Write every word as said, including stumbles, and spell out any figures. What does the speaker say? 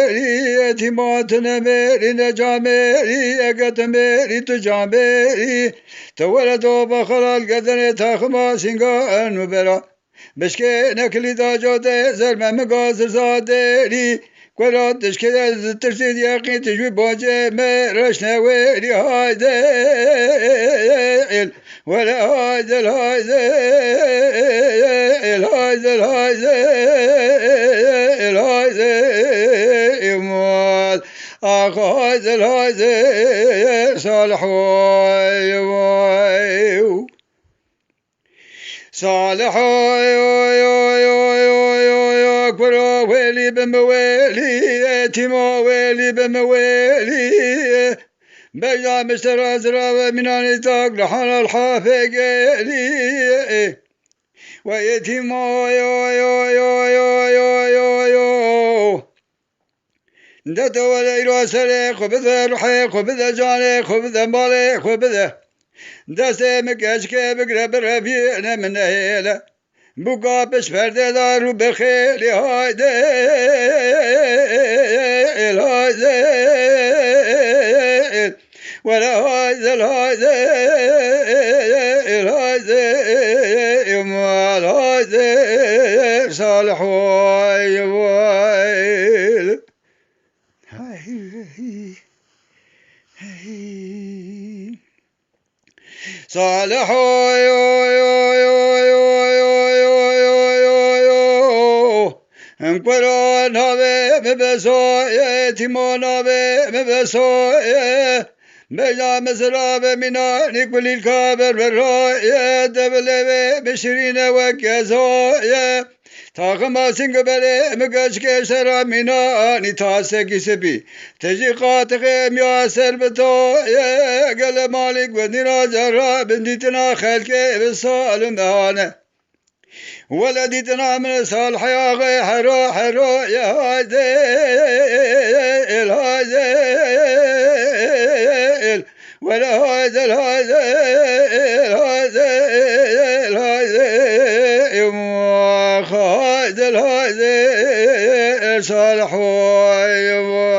mêrî, yetîma tu ne mêrî, ne camêrî, eke tu mêrî, tu camêrî. Te were do be xelal gedenê taxima sînga nûbera. Bişkê nekilî da code zerme min ga zirza derî. Kura dişkê de tirsî yeqîn tijû bacê me reşne wêrî hayde. Were hayde hayde. Hayde hayde. Hayde. Ax hayde hayde. Salih vay vay. Salih oy oy oy oy oy oy oy, kuro welî bim welî, yetîmo welî bim welî. Bejna miştera zira ve mînanî tak li halal hafe gelî. We yetîmo oy oy oy oy oy oy oy oy. De te were îro serê xwe bide, ruhê xwe bide, canê xwe bide, malê xwe bide. Destê min keçikê bigire, birevîne min nehêle. Bûka piş perdê dar û bi xêlê hayde, hayde. Were hayde, hayde, hayde, mal hayde, Salih vay vay. Hey, hey, hey. Salih oy, oy, oy. Em kura navê min besoye, tîmo navê min besoye. Bejna min zira ve mînanî kulîlka berberayê, devilê wê bişirîne wek kezoyê. Taxima sîngo berê min keçikê şera mînanî tasekî sipî. Tijî qatixê miya ser bi toyê, gelê malî gundî ra cara bin dîtina xelkê bi sal û mehane. Wele dîtina min Salihê axê hero hero ye hayde, hayde. Wele hayde hayde, hayde hayde, hayde hayde, Salih vay vay.